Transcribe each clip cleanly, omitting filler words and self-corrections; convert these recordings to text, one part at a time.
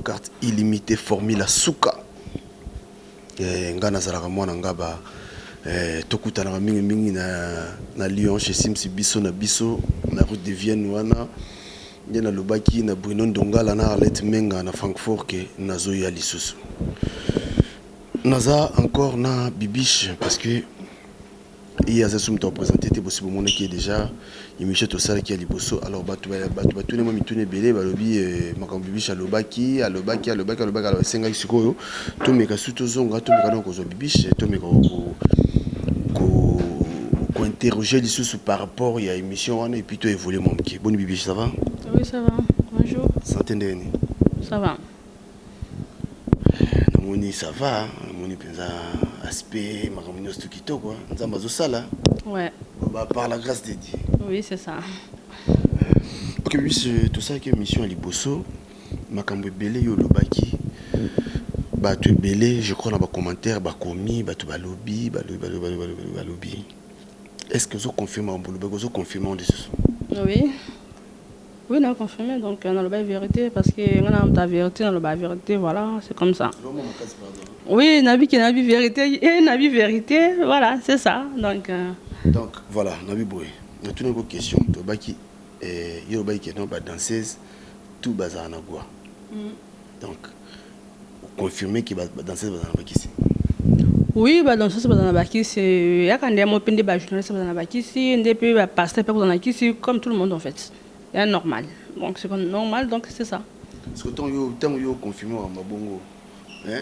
Carte illimité formule suka. Eh, nga nazalaka mwana Ngaba, eh, tokutanaka mingimingi na Lyon chez Sims, biso na biso na route de Vienne. Wana nde nalobaki na Bruno Ndongala na Arlette Menga na Francfort ke nazoya lisusu. Naza encore na Bibiche parce que ye aza so moto areprésente te. Bosi bomonaki ye déjà, émission tosalaki ya liboso. Alors bato batuni mwa mituna ebele, balobi makambo Bibiche alobaki, alobaki, alobaki, alobaki. Alors esengaki sikoyo tomeka su, tozonga, tomeka na kozwa Bibiche, tomeka kointerroger lisusu par rapport ya émission wana et puis toévolue mwa moke. Boni Bibiche, ça va? Oui, ça va. Bonjour. Santé ndenge nini? Ça va. Namoni ça va, namoni mpenza aspect makambo nyonso to kitoko, Nzambe azosala. Bah, par la grâce de Dieu. Oui, c'est ça. Ok Bibiche, tosalaki émission ya liboso, makambo ebele yo olobaki, bato ebele, je crois na bacommentaire bakomi, bato balobi, balobi, balobi, balobi, balobi. Est ce que ozoconfirme makambo olobaki? Ozoconfirme lisusu? Oui, on a confirmé, donc on a la vérité, parce que on a la vérité, on a la vérité, voilà, c'est comme ça. Oui, nabi qui nabi vérité, et nabi vérité, voilà, c'est ça. Donc, Donc voilà, nabi boye, natuni ko question. Tobaki yo olobaki ke no badanseuse tout bazala na gwa. Donc oconfirme ke badanseuse bazala na bakisi? Oui, badanseuse bazala na bakisi. Yaka nde mo mpe nde bajournaliste bazala na bakisi, nde mpe bapasteur mpe kozala na kisi, comme tout le monde en fait. C'est normal. Donc c'est normal, donc c'est ça. Parce que ntango yo confirme makambo bongo,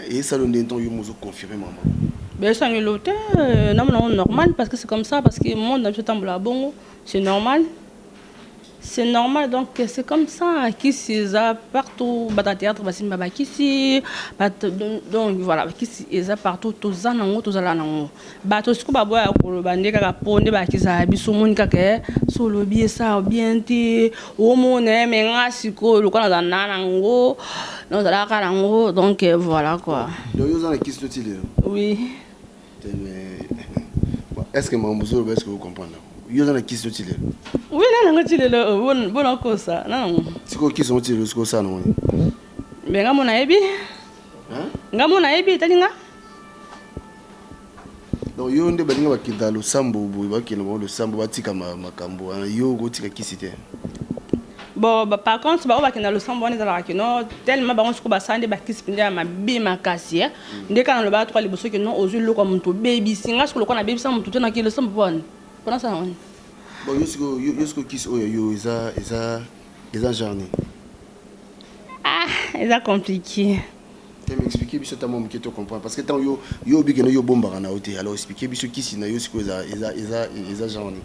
eyesala nde ntango yo mozo confirme makambo? Ben esangelo te, namona yango normal parce que c'est comme ça, parce que monde na biso etambola bongo, c'est normal. C'est normal, donc c'est comme ça. Kisi eza partout, bato ya théâtre basimba bakisi, donc voilà, bakisi eza partout, toza nango, tozala nango. Bato sikoyo baboya koloba nde kaka po nde bakisaka biso, omoni kaka so olobi esa bien te, omona. Me nga sikoyo lokola nazala na nango, nazalaka nango, donc voilà quoi. Donc yo oza na kisi to ti lelo? Oui. Est ce que makambo ozoloba, est ce que ocomprendre? Yo oza na kisi to ti lelo? Oui, na nango ti lelo, bona kosa na nango. Sikoyo kisi yango ti lelo, sikoyo osala nango nini? Me nga mo nayebi, nga mo nayebi, etali nga. Donc yo nde balinga bakenda losambo boye, bakenda bango losambo, batika makambo wana, yo okotika kisi te? Bon, par contre bango bakenda losambo wana ezalaka kino tellement bango sikoyo basala nde bakisi mpenza ya mabe makasi. Nde kaka nalobaka toka liboso kino ozwi eloko ya moto, obebisi. Nga sikoyo lokola nabebisa motu te, naki losambo mpo wani mpona sala wani. Bon, yo sikoyo kisi oyo yo eza genre nini? Ah, eza compliqué. Te, mais expliquer biso ata mwa moke to comprendre, parce que ntango yo obikende, yo obombaka na yo te. Alors expliquer biso kisi na yo sikoyo eza genre nini?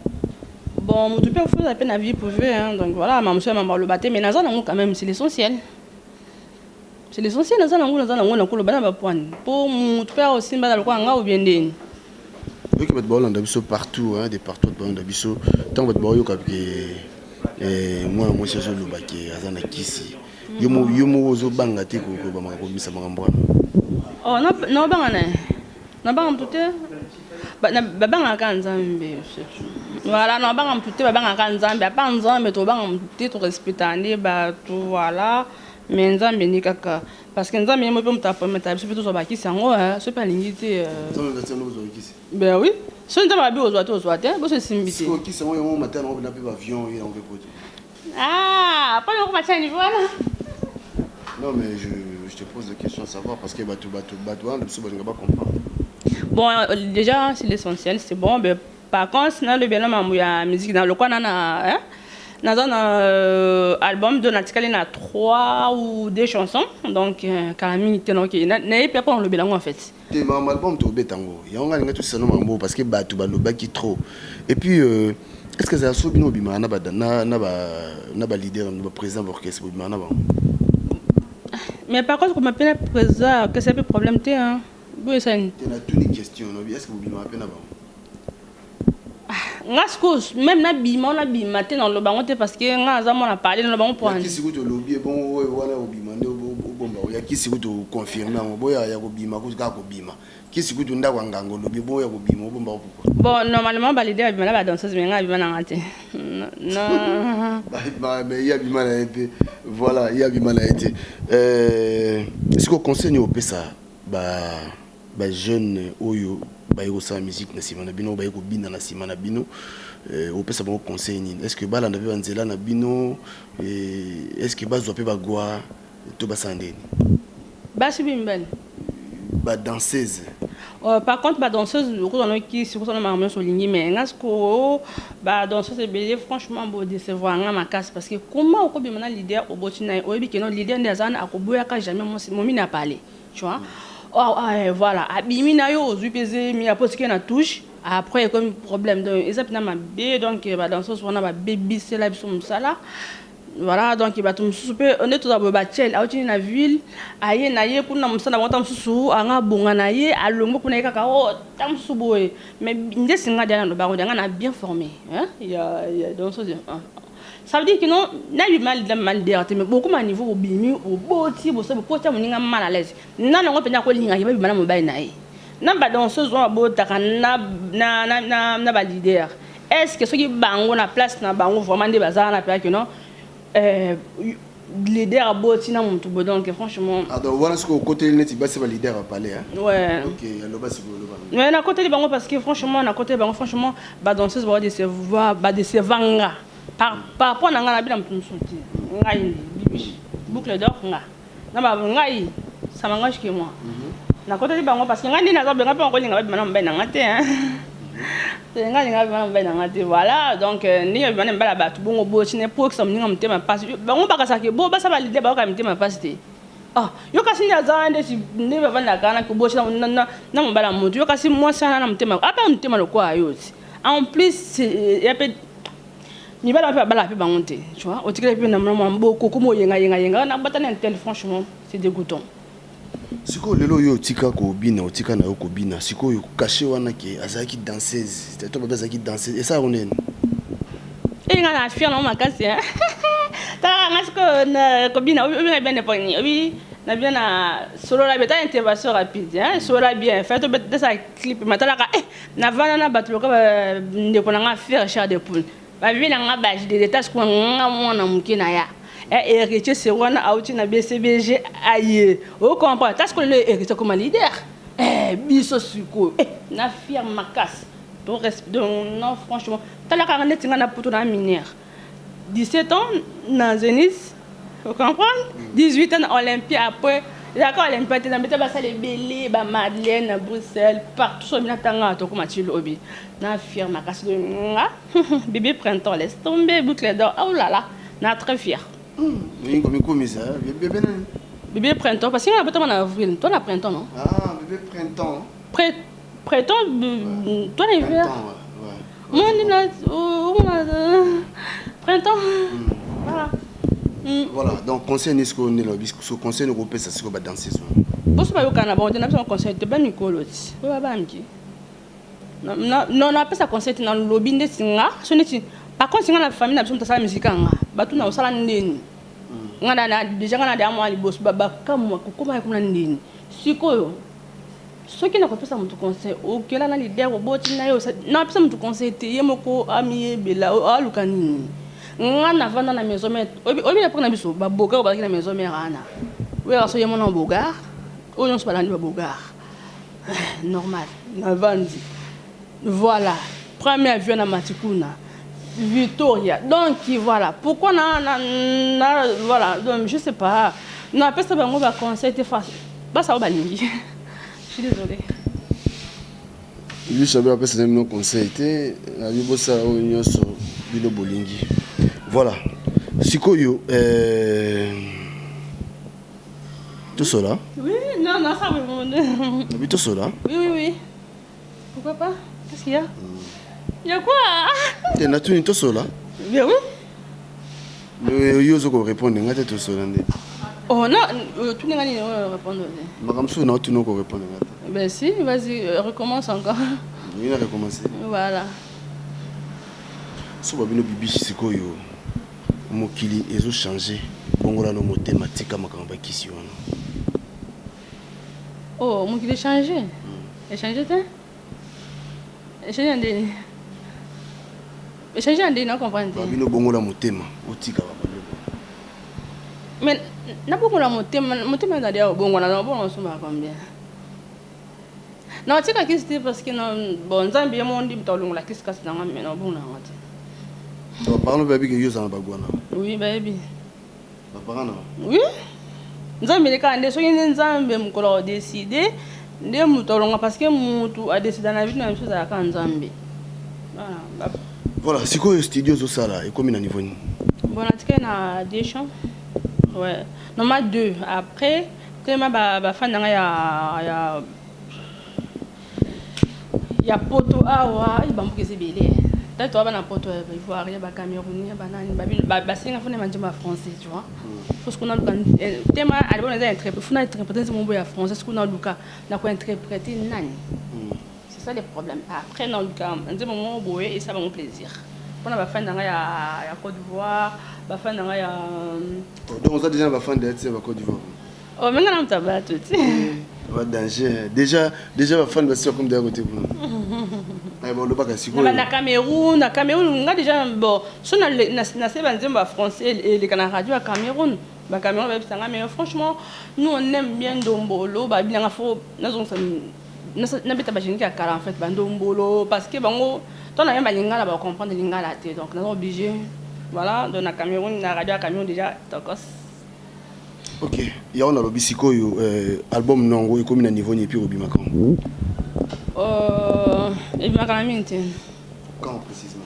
Bon, motu mpe ofoza mpe na vie privée, hein, donc voilà, mamosu ya mama aloba te, mais naza nango quand même, c'est l'essentiel, c'est l'essentiel. Naza nango, naza nango, nakoloba na bapoine mpo motu mpe aosimba na lokola nga obie ndeni. Oyoki bato baolanda biso partout, hein, de partout bato baolanda biso. Ntango bato baoyoka ke mwana mwasi azoloba ke aza na kisi, yo moko ozobanga te kobamaka kobimisa makambo wana? Oh, naobanga na ye, nabanga motu te, babangaka Nzambe, voilà. Nabanga motu te, babangaka Nzambe. Apa Nzambe, tobanga motu te, torespectaka nde bato, voilà. Mais Nzambe nde kaka, parce que Nzambe ye mo mpe moto apermetaka biso mpe tozwa bakisi yango, so mpe alingi te. Ben oui, so Nzambe abi ozwa te, ozwa te, boso esimbi te. Kisi yango, yango matala yango mpe baavion ye yango mpe poto. Ah, mpona yoko batia niveau wana. Non, mais je te pose la question à savoir, parce que bato bato bato wana biso balinga bacomprendre. Bon, déjà c'est l'essentiel, c'est bon. Mais par contre nalobi na mambo ya musique na lokwa na hein? Naza na album de natikali na trois ou deux chansons, donc kala mingi te. Noki nayebi mpe mpo nalobela yango en fait. Te, makambo album tobeta yango, yango nga alinga tosisa no makambo, parce que bato balobaki trop. Et puis est ce que ezala so bino obimaka na baleader, na baprésident baorchestre, bobimaka na bango? Mais par contre koma mpe na président orchestre mpe problème te, hein? Boyo esani. Te, natuni question nobi: est ce que bobimaka mpe na bango? Nga sikoyo même nabima o nabima te, naloba yango te, parce que nga aza mwana parle, naloba yango po Yakisi kutu olobi ebongo oyo wana obima nde obomba. Yakisi kutu oconfirme yango, boya ya kobima kutu kaka kobima kisi kutu ndako ya nganga, olobi boya kobima, obomba pourquoi? Bon, normalement baleader babima na badanseuse, mais nga abima nanga te. Non. Mais ye abima na ye te. Voilà, ye abima na ye te. Sikoyo conseil nini opesa ba jeune oyo baye kosala musique na nsima na bino, baye kobina na nsima na bino? Opesa bango conseil nini? Est ce que balanda mpe banzela na bino? Est ce que bazwa mpe bagwa to basala ndeni? Basi bi mibali? Badanseuse. Par contre, badanseuse, okozala kisi, okozala makambo nyonso olingi, mais nga sikoyo, badanseuse ebele, franchement, bodécevoir nga makasi, parce que comment okobima na leader, oboti na ye, oyebi que non, leader nde aza wana, akoboyaka jamais momini apale, tu vois? Oh, ah, voilà, abimi na yo, ozwi mpe zemi, apotiki na touche, après ekomi problème. Donc eza mpena mabe. Donc badanseuse wana babebisela biso mosala. Voilà, donc bato mosusu mpe nde toza boye, batiele autini na ville, aye na ye kuna, mosala bango, ta mosusu anga abonga na ye, alongwe kuna, ye kaka o ta mosusu boye. Mais nde singa dia na lobango dia nga na bien formé, hein? Ya danseuse, ça veut dire que non, nayebi mal mal leader te, mais bokoma niveau bobimi, oboti, bosa bokotia moninga mal à l'aise. Nana yango mpenza akolingaki babima na mobali na ye na badanseuse wana babotaka na baleader. Est ce que soki bango na place na bango vraiment nde baza wana mpenza que non, leader aboti na motu boye? Donc franchement. Ah, donc wana soki okoteli neti basi baleader apale, hein? Ouais. Ok, aloba sikoyo, oloba. Mais nakoteli bango parce que franchement, nakoteli bango, franchement, badanseuse badécevoir, badécevoir nga par rapport na nga na bina motu mosusu te. Ngai nde Bibiche Boucle d'Or, nga na ba ngai, ça m'engage que moi. Nakoteli bango parce que ngai nde naza benga mpe bakolinga babima na mobali na nga te, hein. Ngai alinga babima na mobali na nga te. Voilà, donc ndenge babima na mibali ya bato bongo, boti ne po okisa moninga motema mpasi. Bango bakasaka bo basa baleader bayoka mitema mpasi te. Ah, yo kasi nde aza ndeti nde bavandaka wana, koboti na mobali ya motu, yo kasi mwasi wana na motema apa motema lokola yo ti. En plus ya mpe mibali mpe babala mpe bango te, tu vois? Otikali mpe na mwa mboko komo oyengayengayenga na batana intel. Franchement, c'est dégoûtant. Sikoyo lelo oyo otika kobina, otika na yo kobina, sikoyo cachet wana ke azalaki danseuse to babe azalaki danseuse, esalaka nini? Elinga na fier nango makasi. Talaka nga sikoyo kobina, obina bien n'importe nini, obi na bien na solola bien, ta intervention rapide, hein, solola bien fait tobetesa clip matalaka. Navanda na bato loka ndeko na nga fier chair de poule, bavi na nga bajdedeta. Sikoyo nga mwana moke na ya Héritier se wana auti na BCBG, aye ocomprendre ta sikoyo lelo Héritier koma leader, biso sikoyo na fier makasi. Donc non, franchement, talaka nga neti nga na poto na mineur, 17 ans na Zénith, ocomprendre, 18 ans na Olympia. Après ezalaka Olympia te, nambeta basala ebele, bamadeleine na Bruxelles, partout. So bina ntanga tokoma ti lobi na fier makasi. Donc nga bébé printemps, laisse tomber, Boucle d'Or, oh là là, na très fier. Mikomisa bébé nani? Bébé printemps, parce que nga nabotama na avril, toi na printemps, non? Ah, bébé printemps. Printemps, toi na hiver. Moi na printemps, voilà. Voilà, donc conseil nini sikoyo nde lobi so conseil nini okopesa sikoyo badanseuse wana? Boso bayokana na bango te, napesa conseil te, bamikolo ti oyo babamiki. Non, napesa conseil te, nalobi ndeti nga so neti. Par contre, nga na famille na biso, moto asala musique nga, bato na osala ndeni nga na déjà nga na deya mwa liboso bakamwa kokoma kuna ndeni. Sikoyo soki nakopesa moto conseil, okela na leader, oboti na ye, napesa moto conseil te, ye moko amiyebela aluka nini. Nga navanda na maison mère, oyebi na mpoka na biso babogar oyo bazalaki na maison mère wana, oyaka so ye mona bogar oyo nyonso balandi babogar normal. Navandi, voilà, premier avion na mati kuna Victoria. Donc voilà pourquoi na voilà, donc je sais pas, napesa bango baconseil te, basa oyo balingi. Je suis désolée. Biso abe bapesa na bino conseil te, nabi bosala oyo nyonso bino bolingi. Voilà, sikoyo tosola. Oui, non, non, ça oui. Nabi tosola. Oui, pourquoi pas? Qu'est-ce qu'il y a? Il y a quoi? Te, natuni, tosola. Bien, oui. Yo ozo korépondre nga te, tosola nde. Oh non, tuni nga nini oyo répondre? Makambo mosusu na otuni, okorépondre nga te. Ben si, vas-y, recommence encore. Nini na recommence? Voilà. So babino Bibishi, sikoyo mokili ezochange, bongola no motema, tika makambo bakisi wana. Oh, mokili echange, echange te, echange ndeni? Échange ya ndenge na comprendre te. Bino bongola motema, otika babiloko. Mais nabongola motema, motema ezali ya kobongwana, nabongola osombaka combien? Naotika kisi te parce que bon, Nzambe ye moko ndi moto alongola kisi, kasi nanga, mais nabongola yango te. Baparent bayebi ke yo ozala na bagwana? Oui, bayebi. Baparent na? Oui, Nzambe nde kaka nde soki nde Nzambe mokolo akodécider nde moto alonga, parce que motu adécida na vie na biso ezalaka Nzambe. Voilà, sikoyo studio ozosala ekomi na niveau nini? Bon, natikali na deux chants, ouais, normal deux. Après, tellement bafan na ngai ya poto awa, bamboka eza ebele. Tali toa bana poto, baivoirien, bacamerounais, banani, basenga fona banzembo ya français, tu vois. Faut sikoyo naluka tema album eza interprète, funa interpréter nzembo moko ya français. Sikoyo naluka na kointerpréter nani? C'est ça le problème. Après, naluka nzembo moko boye esala bango plaisir mpona bafan na ngai ya Côte d'Ivoire, bafan na ngai ya Donc oza déjà na bafan de ya ba Côte d'Ivoire? Oh, menga na moto abato ti. Ba danger déjà, déjà bafan basi bakomi deya kote kuna, balobaka sikoyo. Na Cameroun, na Cameroun nga déjà, bon, so nase banzembo ya français eleka na radio ya Cameroun, bacameroun bayebisanga: "Mais franchement, nous on aime bien Ndombolo." Babinanga fo nazongisa, nabeta bagénérique ya kala, en fait bandombolo, parce que bango to na yemba lingala, bacomprendre lingala te. Donc naza obligé, voilà. Donc na Cameroun, na radio ya Cameroun déjà, tokos. Ok, yango nalobi sikoyo, album nango ekomi na niveau nini, et puis obimaka? Ebimaka na mingi te. Quand précisément?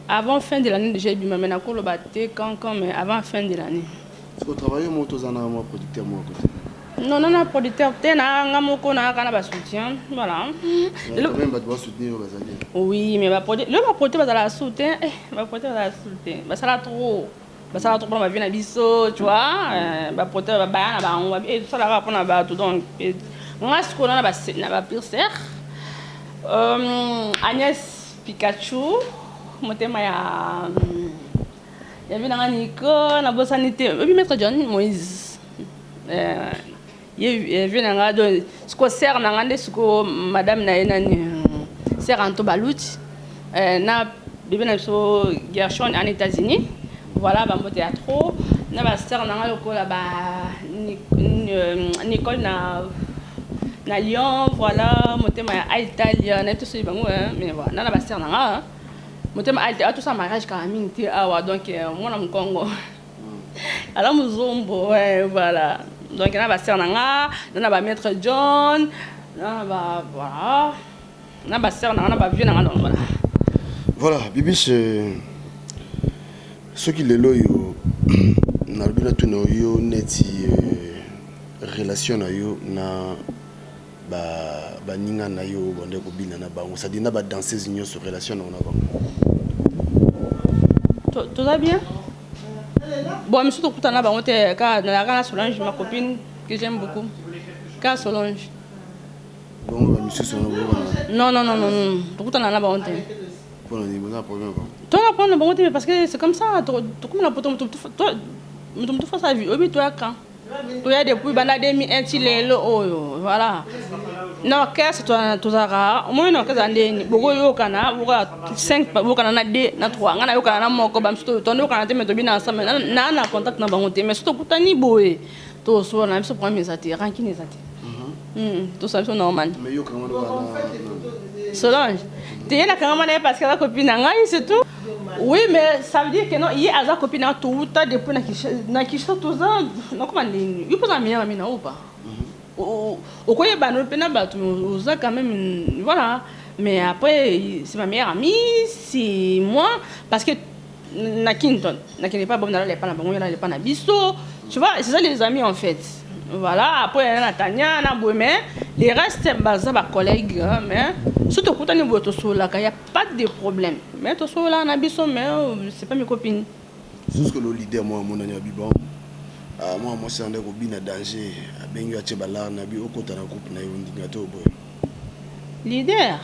Avant fin de l'année déjà ebima, mais nakoloba te quand quand, mais avant fin de l'année. Siko travaille moko, toza na mwa producteur moko côté? Non, non, na producteur te, na nga moko, nayaka na basoutien, voilà. Quand même bato basoutenir oyo bazali. Oui, mais lelo baproducteur bazala soutien, baproducteur bazala soutien, basala trop, basala trop mpona bavie na biso, tu vois. Baproducteur baya na bango, tosalaka mpona bato. Donc nga sikoyo na bapircer Agnès Pikachu, motema ya vi nanga Niko, nabosani te oyebi maître John Moïse, ye vie na nga. Donc sikoyo sœur na nga nde sikoyo madame na ye nani, sœur Anto Baluti, na bébé na biso Gershon en États-Unis. Voilà, bambote ya trop na basœur na nga lokola ba Nicole na Lyon, voilà, motema ya Italia, nayebi te soki bango, mais voilà, na basœur na nga, motema Italia, tosala mariage kaka mingi te awa. Donc mwana mokongo aza mozombo, ouais, voilà. Donc na basœur na nga, na bamaître John, na ba, voilà, na basœur na nga, na bavieux na nga, donc voilà. Voilà, Bibiche, soki lelo oyo nalobi natuna yo neti relation na yo na baninga na yo bande kobina na bango, c'est-à-dire na badanseuse nyonso, relation na yo na bango? Toza bien. Bon, misu tokutana na bango te, kaka nalaka na Solange, ma copine que j'aime beaucoup, kaka Solange. Bongo bamisusu wana boyokana? Non, non, non, non, non, tokutana na bango te. Mpona nini? Boza na problème bango? Tona problème na bango te, mais parce que c'est comme ça, tokomi na poto, moto motu fasa vie oyebi, toyaka, toya depuis banda 2001 ti lelo oyo, voilà. Na orchestre tozalaka, omoni, na orchestre ndeni bokoyokana, bokoya 5, boyokana na 2 na 3, ngai nayokana na moko, bamisu toyokana te, mais tobina ensemble. Naa na contact na bango te, mais so tokutani boye, tosola na biso, problème eza te, rancune eza te, tosala biso normal. Solange te, ye nakangama na ye parce que aza copine na ngai, c'est tout. Oui, mais ça veut dire que non, ye aza copine na touta depuis na Kinshasa, toza nakoma ndeni, yo mpoza meilleur ami na yo pas, okoyebana mpe na bato oza quand même, voilà. Mais après, c'est ma meilleure amie, c'est moi, parce que na Kinton nakende pa bob, nalala epa na bango, yo nalala epa na biso, tu vois, c'est ça les amis en fait. Voilà. Après na Tania na boye, mais les restes baza bacollègue, mais so tokutani boye, tosololaka, y a pas de problème, mais tosololaka na biso, mais c'est pas mes copines. Jusque le leader mwa amonani abi: "Bon, mwa mwasi ande kobina danger." Abengi, atie balare na bi okota na groupe na ye, ondinga te oboye? Leader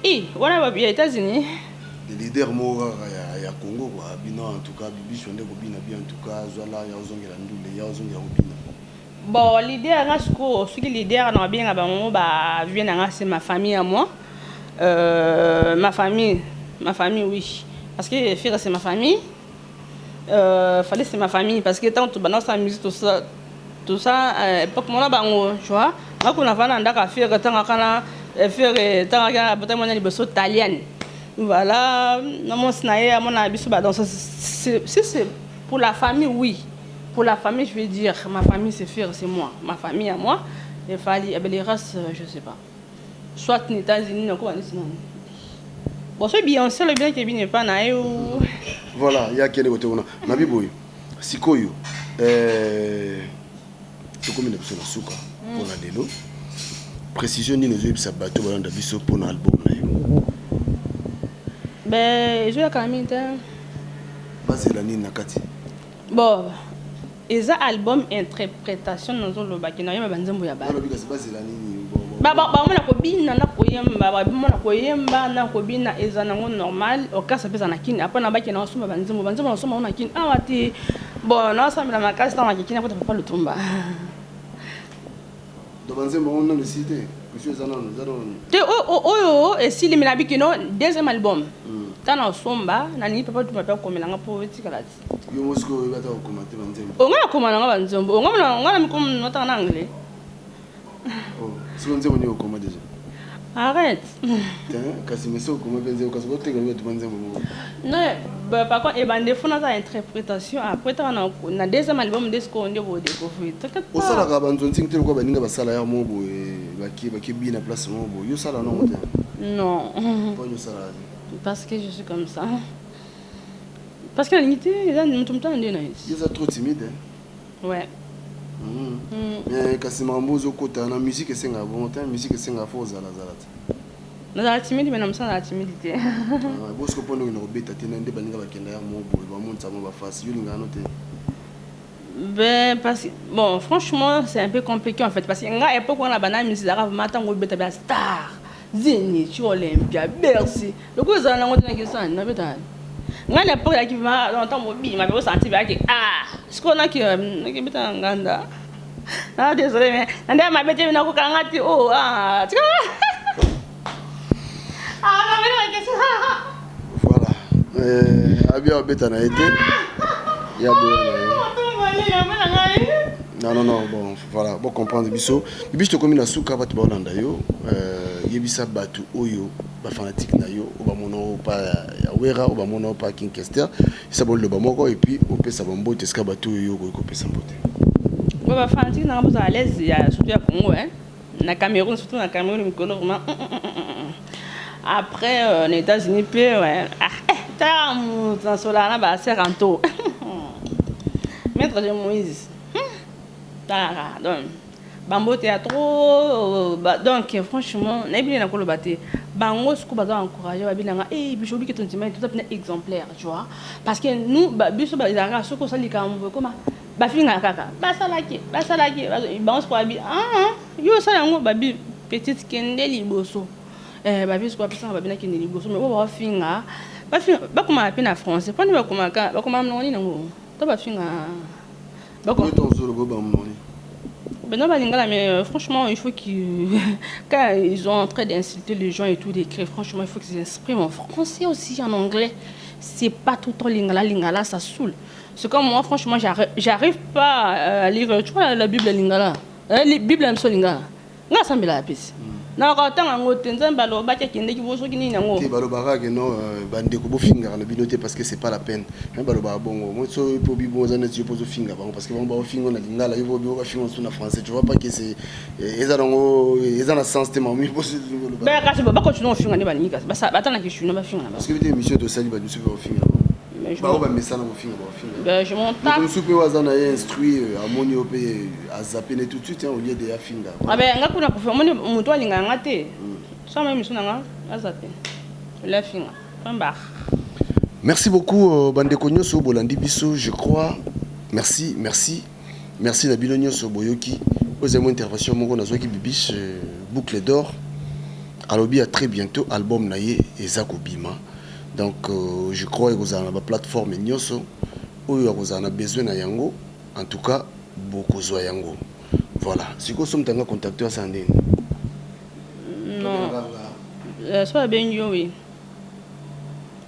i wana ya États-Unis? Leader moko kaka ya Congo quoi. Bino en tout cas, Bibiso nde kobina bien, en tout cas zwala ya ozongela ndule, ya ozongela kobina. Bon, leader nga sikoyo, soki leader na babenga bango bavieux na nga, c'est ma famille à moi. Ma famille, ma famille, oui. Parce que Ferre, c'est ma famille. Fally, c'est ma famille. Parce que tant que tu la musique, tout ça, époque, mon bango, tu vois. Nga kuna vana ndaka Ferre, tant kana Ferre, tant kana bota mona liboso italienne. Voilà, non mon sinaye, mon biso ba donc c'est c'est pour la famille, oui. Pour la famille, je vais dire, ma famille, c'est Ferre, c'est moi. Ma famille à moi. Et Fally, eh ben, les restes, je sais pas. Soit les États-Unis, non, quoi, bon, c'est Beyoncé, le bien qui n'est pas na yo. Voilà, ya kende kote kuna nabi boye. Sikoyo tokomi na biso na suka mpona lelo. Précision nini ozoyebisa bato balanda biso mpona album na yo? Ben, ezoyaka mingi te. Bazela nini na kati? Bon, eza album interprétation, nazolobaki nayemba banzembo ya bato. Nalobi kasi bazela nini? Bamona kobina na koyemba, bamona koyemba na kobina, eza nango normal. Orchestre mpe eza na Kini. Après nabaki naosomba banzembo, banzembo nasomba ngo na Kini awa te. Bon, naosambela makasi ntango nakekini akota papa Lutumba. To banzembo yango nano esili te, question eza nano, eza nano. Te, oyo esili, me nabiki no deuxième album ntango nasomba, nalingi papa Lutumba mpe akomelanga mpo etikala ti. Yo mo sikoyo oyebi ata kokoma te banzembo. Onga nakoma nanga banzembo, onga na mikomo natanga na anglais. Oh, siko nzembo nini okoma déjà? Arrête. Te, kasi mese okoma mpe nzembo, kasi botekela bato banzembo moko. Non, bah, par contre ebande fo naza interprétation. Après taka na deuxième album nde sikoyo nde bodécouvrir, t'inquiète pas. Osalaka banzonzingi te lokola baninga basala ya mo boye, bake bina place moko boye? Yo osala nango te? Non. Mpo yo osalaka te? Parce que je suis comme ça, parce que nalingi te, eza moto moto nde na ye. Yo eza trop timide, hein? Ouais. Mais kasi makambo ozokota na musique esengaka bongo te. Musique esengaka fo ozalazala te. Nazala timide, mais na mosala nazala timide te. Bosiko mpo ndenge na kobeta te na nde baninga bakenda ya mo boye, bamonisa mo bafasi, yo olingaka no te? Ben, parce que, bon, franchement, c'est un peu compliqué en fait. Parce que, nga époque, on a banane musique, vraiment, tango beta ba star, Zénith, Olympia, Bercy. Le coup, ça, on a question, na beta. Nga na époque, qui va, dans mobi, ma be senti ba que ah, ce qu'on a qui qui beta nganda. Ah, désolé, mais, nda ma bete na ko kanga ti, oh, ah, tu vois. Ah, non, mais la question. Voilà, abi abeta na ye te, ya boye na ye. Non, non, non, bon, voilà, bon, comprendre biso. Biso tokomi na suka, bato baolanda yo, yebisa bato oyo bafanatique na yo, oyo bamona oyo pa ya Wera, oyo bamona oyo pa King Kester, esa boloba moko et puis opesa bambote esika bato oyo yo okoki kopesa mbote. Ouais, bafanatique nanga bozala à l'aise, ya surtout ya Congo, hein. Na Cameroun, surtout na Cameroun mikolo vraiment. Après na États-Unis mpe, ouais. Ah, eh, tala moto nasolaka na baseranto, maître de Moïse, talaka. Donc bambote ya trop donc franchement nayebi nde nakoloba te. Bango sikoyo baza encourage, babinanga e biso obiki tondima toza mpena exemplaire, tu vois, parce que nous biso ezalaka soki osali likambo ekoma bafingaka kaka, basalaki basalaki bango. Sikoyo babi: "Ah, yo osala yango." Babi: "Petite, kende liboso." Babi sikoyo bapesanga, babi nakende liboso, mais oyo bafinga bakomaka mpe na français mponi bakomaka, bakomaka monoko nini yango to bafinga? Ozoloba bamononi. Ben non, balingala, mais franchement, il faut qu'ils. Quand ils sont en train d'insulter les gens et tout, d'écrire, franchement, il faut qu'ils s'expriment en français aussi, en anglais. C'est pas tout le temps lingala, lingala, ça saoule. C'est comme moi, franchement, j'arrive pas à lire, tu vois, la Bible lingala. La Bible, la lingala. Nga sambela ya pesi. Naka tanga yango te, Nzambe alobaki akendeki bo soki nini yango. Te, balobaka ke non, bandeko bofingaka na bino te parce que c'est pas la peine. Mais balobaka bongo mo so po bibo oza neti yo mpo ozofinga bango parce que bango baofinga na lingala, yo po bafinga so na français. Tu vois pas que c'est eza nango, eza na sens te mami. Ben kasi bakontinue kofinga nde balingi, kasi batalaki chino bafinga na parce que bite émission tosali, bato mosusu mpe baofinga bango, bamesana kofinga, baofinga. Ben, je m'en tape. Moto mosusu mpe oyo aza na ye instruit, amoni yo mpe azape ne tout de suite, hein, au lieu de afinga. Ah ben nga kuna kofi omoni moto alingaka nga te, so ma émission na nga azape olafinga, point barre. Merci beaucoup, bandeko nyonso oyo bolandi biso, je crois. Merci, merci, merci na bino nyonso boyoki. Oyo ezali mo intervention moko nazwaki Bibiche Boucle d'Or. Alobi à très bientôt, album na ye eza kobima. Donc je crois ekozala na baplateforme nyonso oyo akozala na besoin na yango. En tout cas bokozwa yango. Voilà, sikoyo so moto anga contacte, asala ndeni? Non. So babengi yo, oui,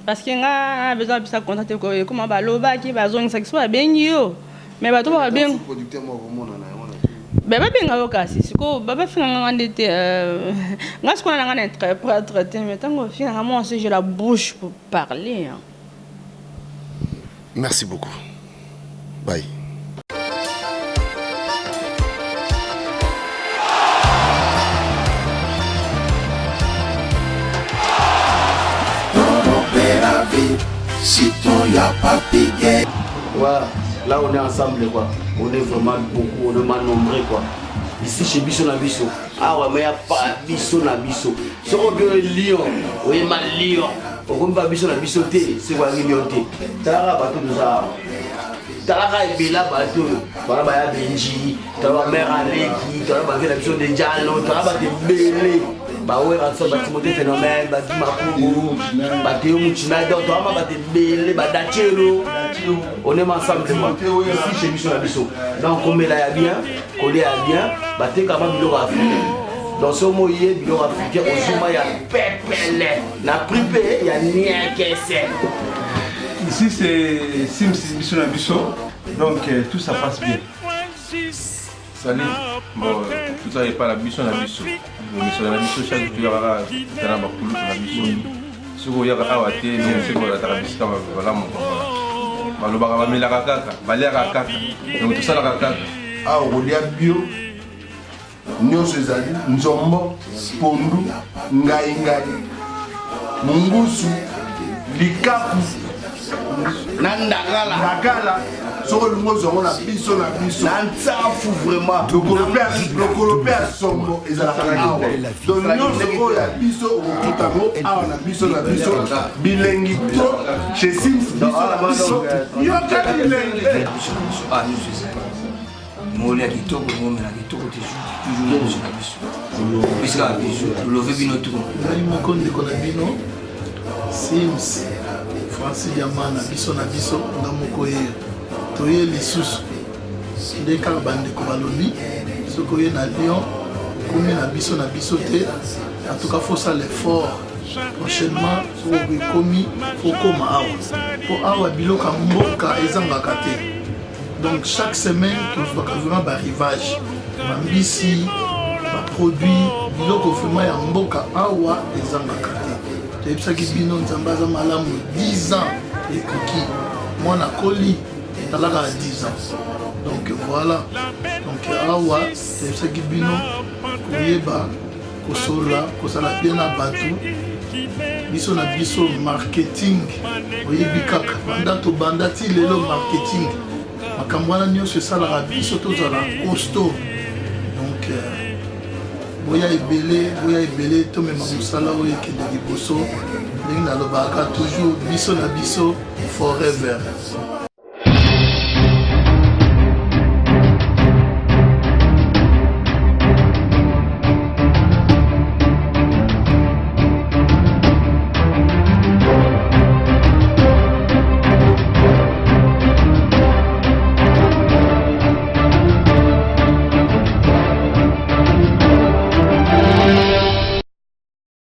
parce que nga na besoin bisa contact ekoma balobaki bazongisaki. So babengi yo, mais bato babengi Producteur moko omonana yango na be babenga yo, kasi sikoyo babafinganga nga nde te. Nga sikoyo na nga na interprète te, mais ntango ofinganga, moi aussi j'ai la bouche pour parler, hein. Merci beaucoup, bye. Ouais, là on est ensemble quoi. On est vraiment beaucoup, on est vraiment nombreux quoi. Ici chez Biso na Biso. Ah ouais, mais y a pas Biso na Biso. Ce qu'on dit Lyon, oui, ma Lyon. On pas Biso na Biso te, c'est quoi Lyon te. Talaka bato toza. Talaka ebela bato. Voilà ba ya Benji, talaka mère Aleki, talaka ba na biso de Diallo, talaka ba ebele. Ba wera so ba Timothée Phénomène, ba Dima Kungu, ba Théo Mouchina, donc talaka ba ebele, ba Dachelo. On est ensemble quoi. Ici chez Biso na Biso. Donc komela ya bien, kolia ya bien, bateka ba biloko africain. Donc so mo ye biloko africain ozuma ya pepele na prix mpe ya niekese. Ici, c'est Sims Biso na Biso. Donc, tout ça passe bien. Salut. Bon, tout ça n'est pas la biso na biso. Biso na biso chaque jour kaka tala bakulutu na biso. Soki oyaka awa te, soki olataka bisika malamu, balobaka bamelaka kaka, baliaka kaka, donc tosalaka kaka. Awa kolia bio nyonso ezali: nzombo, pondu, ngai-ngai, mungusu, likaku na ndakala. Ndakala. Soki olingi ozwa yango na biso na biso. Na ntsafu vraiment. Lokolo mpe ya sombo ezalaka awa. Donc nyonso oyo ya biso okokuta yango awa na biso na biso. Bilengi to chez Sims Biso na Biso, yoka bilengi. Ah, nyonso ezali molia kitoko, momela kitoko te, toujours na biso na biso. Opesi kaka biso, tolove bino tu. Ngai moko ndeko na bino Sims Francis Diama na biso na biso. Nga moko ye toye lisusu nde kaka bandeko balobi soki oye na Lyon, okomi na biso na biso te. En tout cas, faut sala effort prochainement. Soki ekomi, okoma awa, mpo awa biloko ya mboka ezangaka te. Donc chaque semaine tozwaka vraiment baarrivage, bambisi, baproduit, biloko vraiment ya mboka awa ezangaka te. Toyebisaki bino, Nzambe aza malamu. 10 ans ekoki, mwana akoli, talaka ya 10 ans. Donc voilà, donc awa toyebisaki bino koyeba kosolola, kozala bien na bato. Biso na biso marketing, oyebi kaka banda tobanda ti lelo marketing, makambo wana nyonso esalaka biso tozala costaud. Donc boya ebele, boya ebele, tomema mosala oyo ekende liboso. Ndenge nalobaka toujours, biso na biso forever.